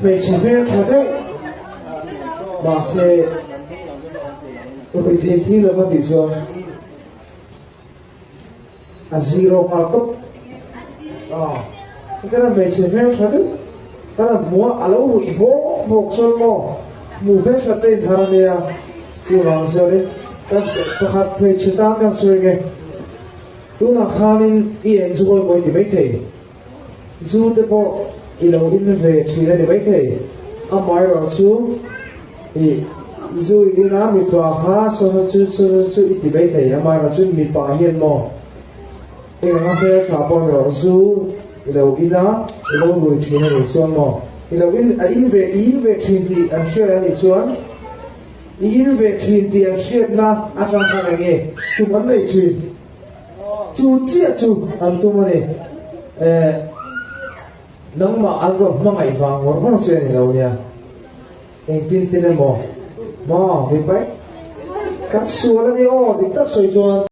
Hmeichhe hmel tha deuh mahse ruihtheih thil lova tih chuan a zero nghal tawp. Aw kana hmeichhe hmel tha deuh kana hmu a, a lo ruih bawk bawk chuan maw hmu hmel tha te inthar a nia chuvang chuanin ka pakhat hmeichhe tan kan sawi nge tunah khanin i eng chu hawi mawi ti maithei. Zu te pawh i lo in ve thin a ni maithei. Amaherawh chu i zu i in a, mipa kha saw chu chu chu i ti maithei. Amaherawh chu mipa hian maw eng anga hmel tha pawh ni rawh, zu i lo in a, i lo rui thin a nih chuan maw i lo in a in ve i in ve thin tih an hriat a nih chuan i in ve thin tih an hriatna atang khan eng nge tum an nei thin. Chu chiah chu an tum a ni. Eh, nangmah an rawn hmangaih vang ngawr ngawr che a ni lo nia. Engtin tin emaw? Maw, mipai? Kan sual a ni aw, dik tak sawi chuan.